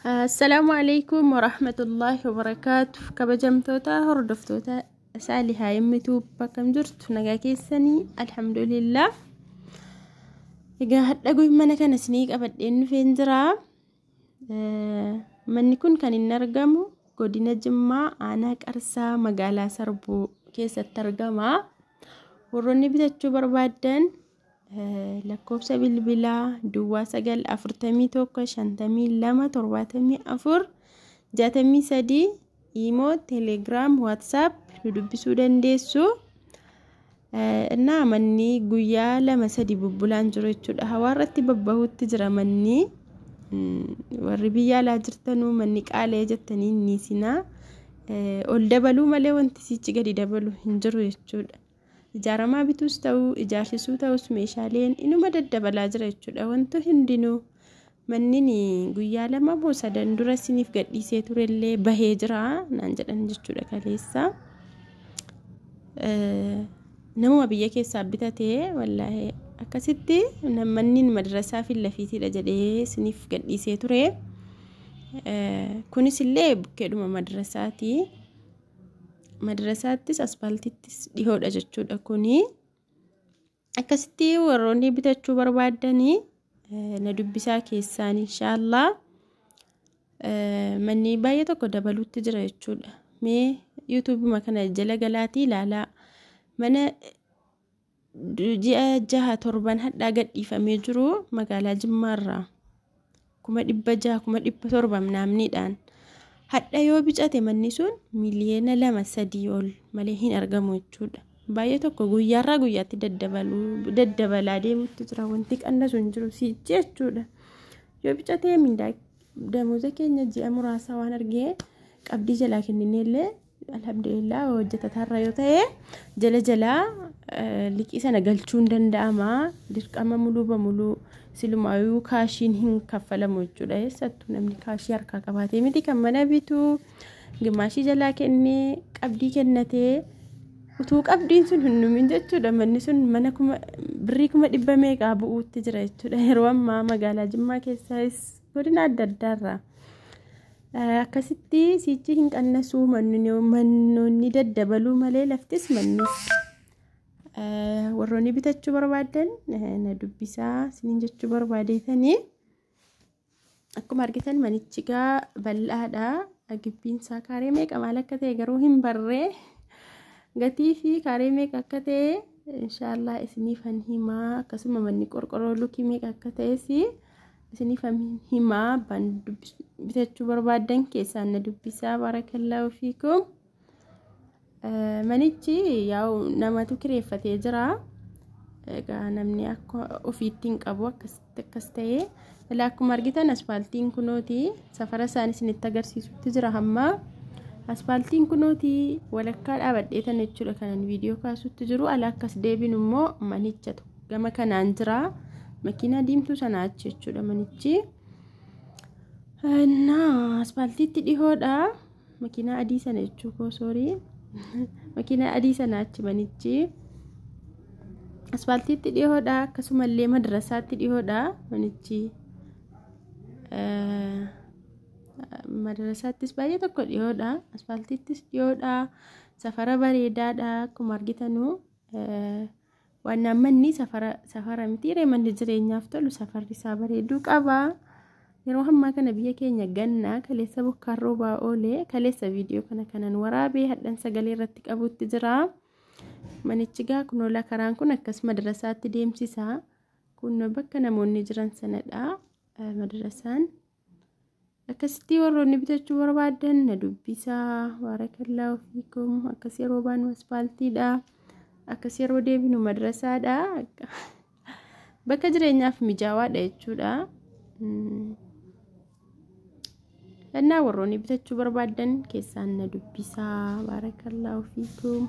Assalaamu alaikum warahmatullaahi wabarakaatu. Kabajamtoota hordoftoota Saalihaa Himmituu, akkam jirtu? Nagaa keessanii? Alhamdulillah. Egaa hadha mana kana isinii qabadheen dhufeen jira. Manni kun kan inni argamu godina Jimmaa, aanaa Qarsaa, magaalaa Sarbuu keessatti argama. Warroonni bitachuu barbaaddan lakkoofsa bilbilaa 09 41 52 74 63, Imoo, Telegiraam, Waatsaap nu dubbisuu dandeessu. Innaa manni guyyaa 2 3 bubbulaan jiru jechuudha. Hawaa irratti babbahuutti jira manni. Warri biyya alaa jirtanuu manni qaalee jettanii inni isinaa ol dabaluu malee wanti sichi gadi dabalu hin jiru jechuudha. Ijaaramaa bituus ta'uu, ijaarsisuu ta'us, meeshaaleen inuma daddabalaa jira jechuudha. Wanti hundinuu manni guyyaa 2 moo 3 dura isiniif gadhiisee turellee bahee jira naan jedhan jechuudha kaleessa. Namuma biyya keessaa bitatee, wallaahi akkasitti manni madrasaa fi lafiitiidha jedhee isiniif gadhiisee ture. Kunis illee bukkeedhuma madrasaati. Madrasaattis aspaaltittis dhihoodha jechuudha kuni. Akkasitti warroonni bitachuu barbaaddanii na dubbisaa keessaan, inshaallah. Manni baay'ee tokko dabaluutti jira jechuudha. Mee yuutuubuma kana jala galaatii ilaalaa. Mana ji'a 6 7 hadhaa gadhiifamee jiru magaalaa Jimmaarraa 600,000, 700,000 naamniidhaan. Hadha yoo bicate manni sun miliyoona 2 3 ol malee hin argamu jechuudha. Baay'ee tokko guyyaarraa guyyaatti daddabalaa deemutti jira, wanti qannasu hin jiru sichi jechuudha. Yoo bicatee mindaa damooza keenya ji'a muraasaa waan argee qabdii jalaa kenninee illee, alhamdulillah, hojjetatarra yoo ta'e jala jalaa liqii sana galchuun danda'ama. Dirqama muluu bamuluu silumaayyuu kaashiin hin kaffalamu jechuudha. Eessattuu namni kaashii harkaa qabaatee miti kan mana bitu. Gimaashii jalaa kennee, qabdii kennatee, utuu qabdiin sun hin dhumin jechuudha, manni sun mana kuma birrii 100,000 meeqaa bu'uutti jira jechuudha yeroo ammaa magaalaa Jimmaa keessaas godina adda addaarraa. Akkasitti sichi hin qannasuu, mannoonni daddabaluu malee, laftis mannis. Warroonni bitachuu barbaadan na dubbisaa isiniin jechuu barbaadeetanii. Akkuma argitan manichi gaa bal'aadha. Gibbiin isaa kaaree meeqa maal akka ta'e garuu hin barree, gatii fi kaaree meeqa akka ta'e inshaallah isiniifan himaa. Akkasuma manni qorqorroo lukii meeqa akka ta'es isiniifan himaa. Abbaan bitachuu barbaadan keessaan na dubbisaa. Baarakallaahu fiikum. Manichi yaa'u namatu kireeffatee jira. Egaa namni akka ofiitti hin qabu, akkasitti akkas ta'ee. Ilaa, akkuma argitan aspaaltiin kunooti, safara isaan isinitti agarsiisutti jira hamma. Aspaaltiin kunooti, walakkaa dhaabadhee tan jechuudha kanan viidiyoo kaasutti jiru. Ala akkas deebinu immoo manicha gama kanaan jira. Makiinaa diimtuu sana achi jechuudha manichi. Innaa aspaaltiitti dhihoodha. Makiinaa adii sana jechuu koo, soorii. Makiinaa adii sana achi manichi. Aspaaltiitti dhihoodha, akkasumallee madrasaatti dhihoodha manichi. Madrasaattis baay'ee tokko dhihoodha. Aspaaltiittis dhihoodha. Safara bareedaadha akkuma argitanu. Waan manni safara safara miti manni jireenyaaf tolu safarri isaa bareeduu qaba. Yeroo ammaa kana biyya keenya gannaa, kaleessa bokkaan roobaa oolee, kaleessa viidiyoo kana kanan waraabee hadhan sagalee irratti qabutti jira. Manichi gaa kunoola, karaan kun akkas madrasaatti deemsisa. Kunoo bakka namoonni jiran sanadha madrasaan. Akkasitti warroonni bitachuu barbaadan na dubbisaa. Baarakallaahu fiikum. Akkas yeroo baanu aspaaltiidha. Akkas yeroo deebinu madrasaadha. Bakka jireenyaaf mijaawaadha jechuudha. Innaa warroonni bitachuu barbaadan keessaan na dubbisaa. Baarakallaahu fiikum.